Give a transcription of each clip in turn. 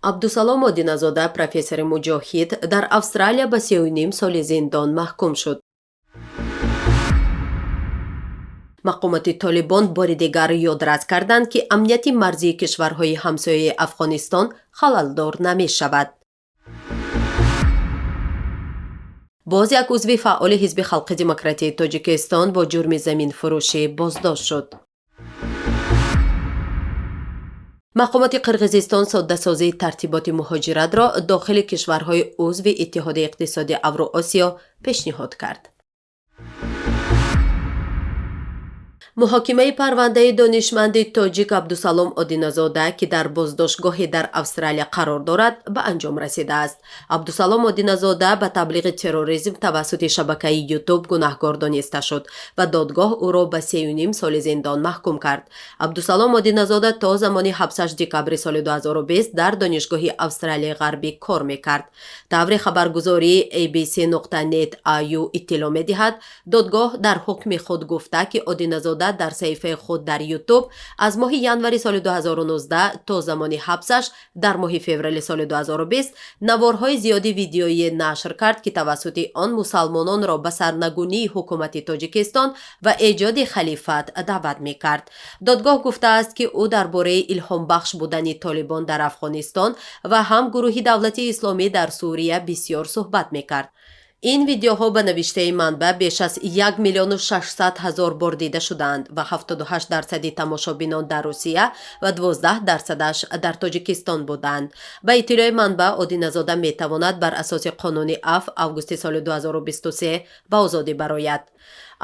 Абдусалом Одиназода, профессори муҷоҳид, дар Австралия ба 3,5 соли зиндон маҳкум шуд. Мақомоти Толибон бори дигар ёдрас карданд, ки амнияти марзии кишварҳои ҳамсояи Афғонистон халалдор намешавад. Боз як узви фаъоли Ҳизби халқи демократияи Тоҷикистон бо ҷурми заминфурӯшӣ боздошт шуд. Мақомоти Қирғизистон соддасозии тартиботи муҳоҷиратро дохили кишварҳои узви Иттиҳоди иқтисодии Авроосиё пешниҳод кард. Муҳокимаи парвандаи донишманди тоҷик Абдусалом Одиназода, ки дар боздоштгоҳе дар Австралия қарор дорад, ба анҷом расидааст. Абдусалом Одиназода ба таблиғи терроризм тавассути шабакаи Ютуб гунаҳкор дониста шуд ва додгоҳ ӯро ба 3,5 соли зиндон маҳкум кард. Абдусалом Одиназода то замони ҳабсаш декабри соли 2020 дар Донишгоҳи Австралияи Ғарбӣ кор мекард. Тавре хабаргузории ABC нуқта нет ау иттилоъ медиҳад, додгоҳ дар ҳукми худ гуфта, ки Одиназода дар саҳифаи худ дар Ютуб аз моҳи январи соли 2019 то замони ҳабсаш дар моҳи феврали соли 2020 наворҳои зиёди видеоие нашр кард, ки тавассути он мусалмононро ба сарнагунии ҳукумати Тоҷикистон ва эҷоди халифат даъват мекард. Додгоҳ гуфтааст, ки ӯ дар бораи илҳомбахш будани Толибон дар Афғонистон ва ҳам гурӯҳи Давлати Исломӣ дар Сурия бисёр суҳбат мекард. Ин видеоҳо, ба навиштаи манбаъ, беш аз 1 600 000 бор дида шудаанд ва 78 дарсади тамошобинон дар Русия ва 12 дарсадаш дар Тоҷикистон буданд. Ба иттилои манбаъ, Одиназода метавонад бар асоси қонуни афв августи соли 2023 ба озодӣ барояд.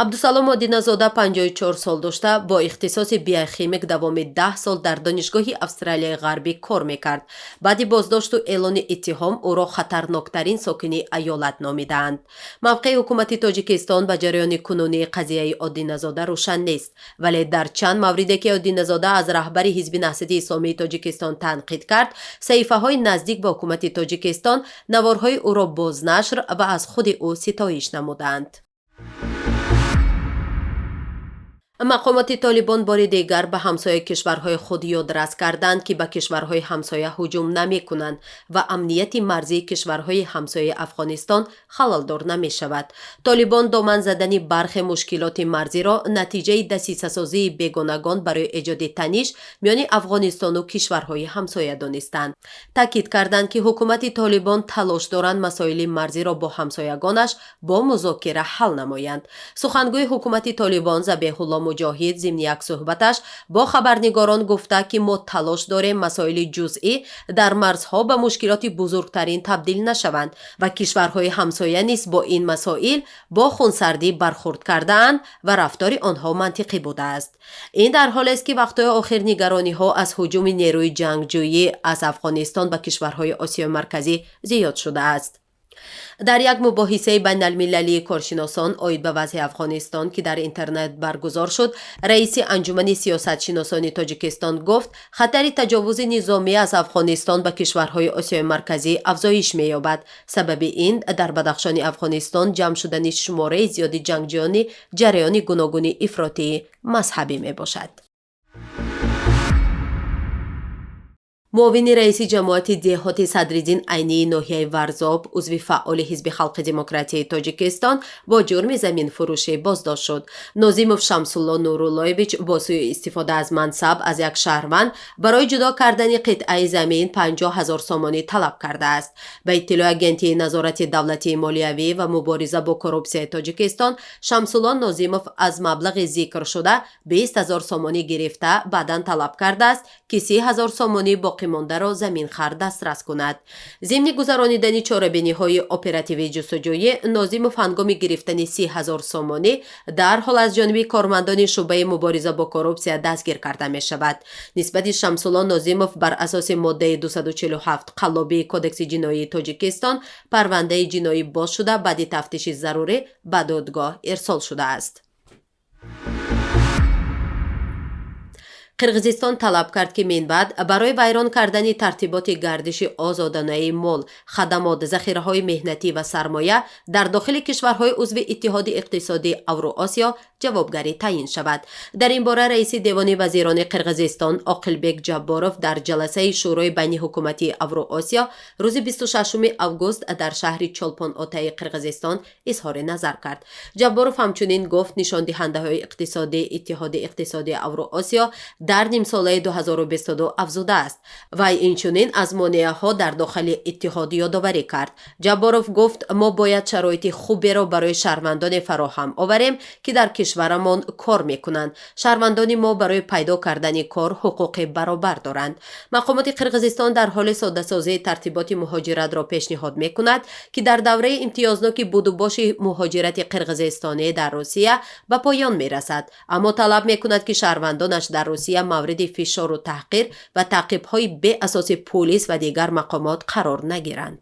Абдусалом Одиназода 54 сол дошта, бо ихтисоси биохимик давоми 10 сол дар Донишгоҳи Австралияи Ғарбӣ кор мекард. Баъди боздошту эълони иттиҳом ӯро хатарноктарин сокини аёлат номидаанд. Мавқеи ҳукумати Тоҷикистон ба ҷараёни кунунии қазияи Одиназода рӯшан нест, вале дар чанд мавриде, ки Одиназода аз раҳбари Ҳизби Наҳзати Исломии Тоҷикистон танқид кард, саҳифаҳои наздик ба ҳукумати Тоҷикистон наворҳои ӯро бознашр ва аз худи ӯ ситоиш намуданд. Мақомоти Толибон бори дигар ба ҳамсояи кишварҳои худ ёдрас карданд, ки ба кишварҳои ҳамсоя ҳуҷум намекунанд ва амнияти марзии кишварҳои ҳамсояи Афғонистон халалдор намешавад. Толибон доман задани бархе мушкилоти марзиро натиҷаи дасисасозии бегонагон барои эҷоди таниш миёни Афғонистону кишварҳои ҳамсоя донистанд. Таъкид карданд, ки ҳукумати Толибон талош доранд масоили марзиро бо ҳамсоягонаш бо музокира ҳал намоянд. Сухангӯи ҳукумати Толибон Забеҳулло Муҷоҳид зимни як суҳбаташ бо хабарнигорон гуфта, ки мо талош дорем масоили ҷузъӣ дар марзҳо ба мушкилоти бузургтарин табдил нашаванд ва кишварҳои ҳамсоя низ бо ин масоил бо хунсардӣ бархурд кардаанд ва рафтори онҳо мантиқӣ будааст. Ин дар ҳолест, ки вақтҳои охир нигарониҳо аз ҳуҷуми нерӯи ҷангҷӯӣ аз Афғонистон ба кишварҳои Осиёи Марказӣ зиёд шудааст. Дар як мубоҳисаи байналмилалии коршиносон оид ба вазъи Афғонистон, ки дар интернет баргузор шуд, раиси Анҷумани сиёсатшиносони Тоҷикистон гуфт, хатари таҷовузи низомӣ аз Афғонистон ба кишварҳои Осиёи Марказӣ афзоиш меёбад. Сабаби ин дар Бадахшони Афғонистон ҷамъ шудани шумораи зиёди ҷангҷӯёни ҷараёни гуногуни ифротии мазҳабӣ мебошад. Муовини раиси ҷамоати деҳоти Садриддин Айнии ноҳияи Варзоб, узви фаъоли Ҳизби халқи демократияи Тоҷикистон, бо ҷурми заминфурӯшӣ боздошт шуд. Нозимов Шамсулло Нуруллоевич бо сӯистифода аз мансаб аз як шаҳрванд барои ҷудо кардани қитъаи замин 50 000 сомонӣ талаб кардааст. Ба иттилои Агентии назорати давлатии молиявӣ ва мубориза бо коррупсияи Тоҷикистон, Шамсулло Нозимов аз маблағи зикршуда 20 000 сомонӣ гирифта, баъдан талаб кардааст, ки 30 000 сомонӣ боқимондаро заминхар дастрас кунад. Зимни гузаронидани чорабиниҳои оперативии ҷустуҷӯӣ, Нозимов ҳангоми гирифтани 30 000 сомонӣ дарҳол аз ҷониби кормандони шӯъбаи мубориза бо коррупсия дастгир карда мешавад. Нисбати Шамсулло Нозимов бар асоси моддаи 247 қаллобии Кодекси ҷиноии Тоҷикистон парвандаи ҷиноӣ боз шуда, баъди тафтиши зарурӣ ба додгоҳ ирсол шудааст. Қирғизистон талаб кард, ки минбаъд барои вайрон кардани тартиботи гардиши озодонаи мол, хадамот, захираҳои меҳнатӣ ва сармоя дар дохили кишварҳои узви Иттиҳоди иқтисодии Авруосиё ҷавобгарӣ таъин шавад. Дар ин бора раиси Девони вазирони Қирғизистон Оқилбек Ҷабборов дар ҷаласаи Шӯрои байниҳукуматии Авруосиё рӯзи 26 август дар шаҳри Чолпон-Отаи Қирғизистон изҳори назар кард. Ҷабборов ҳамчунин гуфт, нишондиҳандаҳои иқтисодии Иттиҳоди иқтисодии Авруосиё дар нимсолаи 2022 афзудааст. Вай инчунин аз монеаҳо дар дохили иттиҳод ёдоварӣ кард. Ҷабборов гуфт, мо бояд шароити хуберо барои шаҳрвандоне фароҳам оварем, ки дар кишварамон кор мекунанд. Шаҳрвандони мо барои пайдо кардани кор ҳуқуқи баробар доранд. Мақомоти Қирғизистон дар ҳоли соддасозии тартиботи муҳоҷиратро пешниҳод мекунад, ки дар давраи имтиёзноки будубоши муҳоҷирати қирғизистонӣ дар Русия ба поён мерасад, аммо талаб мекунад, ки шаҳрвандонаш дар Русия мавриди фишору таҳқир ва таъқибҳои беасоси пулис ва дигар мақомот қарор нагиранд.